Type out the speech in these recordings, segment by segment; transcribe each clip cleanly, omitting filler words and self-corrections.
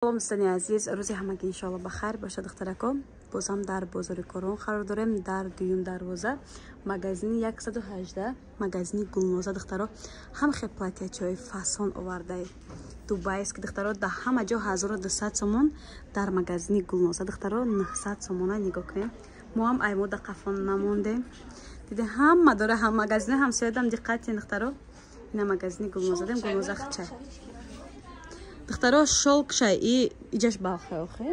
Салом, дӯстони азиз, рӯзи ҳамагӣ иншоалло ба хайр бошад. Духтарако, бозам дар бозори Корвон қарор дорем, дар дуюм дарвоза, магазини 118, магазини Гулноза. Духтаро, ҳам хел платьячаҳои фасон овардаи дубайский. Духтаро, дар ҳама ҷо 1200 сомон, дар магазини Гулноза, духтаро, 900 сомона. Нигоҳ кунем, мо ҳам ай мода қафон намондем. Диде, ҳама дора, ҳам магазини ҳамсоядам. Диққат, духтаро, ина магазини Гулноза дем. Гулноза хчай, духтаро, шёлк шай и иҷаш балхай, охе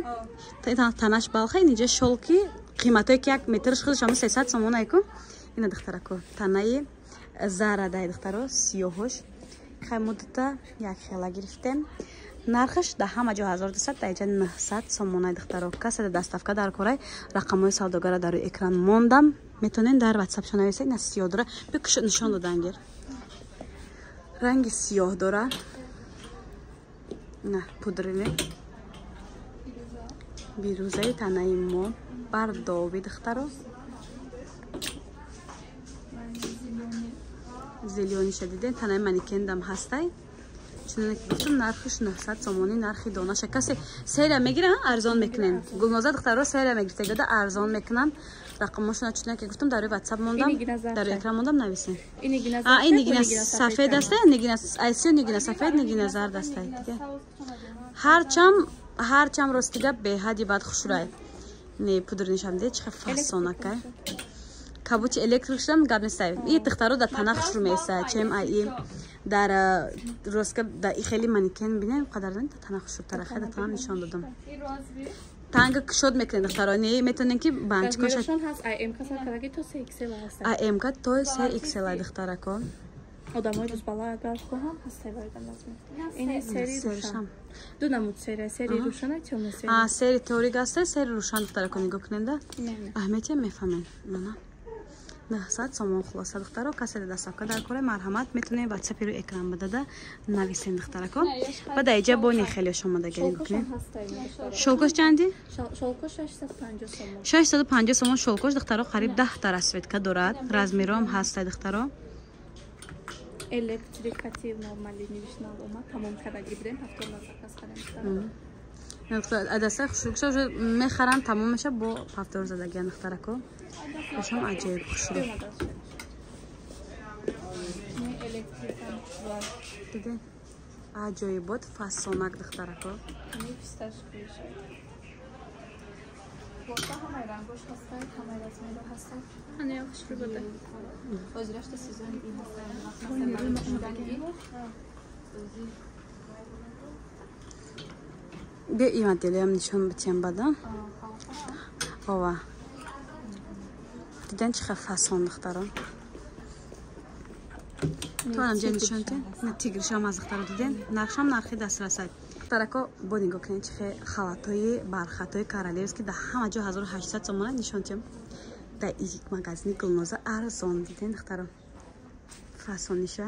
танаш балхай, иниҷа шёлки. Қиматое ки як метрш худаш ҳама 300 сомон айку. Ина, духтарако, танаи зарадай, духтаро, сиёҳош. Хай, муддата як хела гирифтем. Нархаш дар ҳама ҷо 1200, дар иҷа 900 сомонай. Духтаро, касе доставка дар корай, рақамҳои савдогара дар рӯи экран мондам, метавонед дар ватсапшо нависед. Ина сиёҳ дора, бикуш, нишон додангир, ранги сиёҳ дора, на пудрини бирӯзаи танаи мо бардови. Духтаро, зелёныйша дидем, танаи манекендам ҳастай. Чуноне ки гуфтам, нархиш 900 сомонӣ, нархи донаша. Касе серия мегира, арзон мекунем. Гулноза, духтаро, серия мегирифтагода арзон мекунам. Рақамошона, чуноне ки гуфтам, дар рӯи ватсап мондам, дар рӯи экран мондам, нависем. Ин нигина сафед аста, нигина айсиё, нигина сафед, нигина зард аста. Ҳарчам, рости гап, беҳади бад хушрӯй. Не, пудрнишам де чиха фасонакай, кабути электрик шудам, гап нестай. И духтаро, дар тана хушрӯ меиста, чем ай дар ростка да и хели манекен. Бинем, қадар тана хушрӯтара. Хай, да тана нишон додам. Танга кушод мекунед, духтаро, не, метавонем ки банчкоша. АМК то 3XL, духтарако. Одамои рӯзбала агар хоҳам, ҳастай варидам размер. Ини сери рӯшан. Ду намуд серия, сери рӯшана, тёмный сери. А, сери торик аста, сери рӯшан, духтарако, нигоҳ кунед да. Аҳамиятия мефаҳмед. Мана. 900 сомон хулоса, духтаро, касе доставка дар кора, марҳамат, метавонед ватсапи рӯи экран бидада нависен, духтарако. Ба дар иҷа бони хеле омадагӣ, нигоҳ кунед. Шёлкош чанди? Шёлкош 650 сомон. 650 сомон шёлкош, духтаро, қариб 10 та расцветка дорад. Размером ҳастай, духтаро. Электрикати нормали нивишнал омад, тамом кардаги будем, повторно заказ кардем. Адаса хушрӯкша уже мехаранд, тамом меша, бо повтор задагиан, духтарако. Бошам аҷоиб хушрӯ. Диде, аҷоибот фасонак, духтарако. Ҳамаи рангош ҳастанд, ҳамаи размеро ҳастанд. Ҳана хушрӯ буда. Ҳозирашта сезони ин ҳастанд. Биё, и моделиам нишон битиям бада. Ова. Дидан, чӣ хел фасон, духтаро. То анҷа нишон ти. На тигршам аз, духтаро, диден. Нархшам нархи дастрасай. Духтарако, бо нигоҳ кунед, чӣ хел халатҳои бархатҳои королевский дар ҳама ҷо 1800 сомона, нишон тиям. Дар магазини Гулноза арзон, диден, духтаро. Фасониша.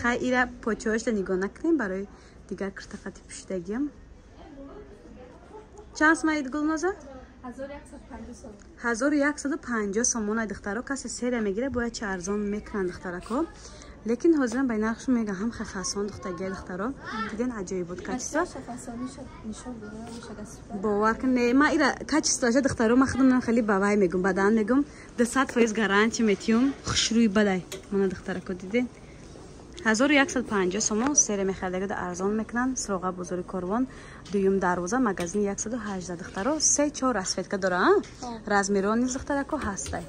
Хай, ира почоашда нигоҳ накунем, барои дигар киртақати пӯшидагиам. Чанд сомаид, Гулноза? 1150 сомона, духтаро. Касе серия мегира, бояд чи арзон мекунанд, духтарако. Лекин ҳозирам ба нархшон мега, ҳам фасон духтагия, духтаро. Диден, аҷоиб буд качество. Бовар кун, не, ма ира качествоаша, духтаро, ма худам хеле ба вай мегум, бадан мегум, 200% гарантия метиюм, хушрӯи бадай. Мана, духтарако, диден. 1150 сомон серия мехаридагида арзон мекунанд. Суроға бозори Корвон, дуюм дарвоза, магазини 118, духтаро. Се чор расцветка дора, размерон низ, духтарако, ҳастай.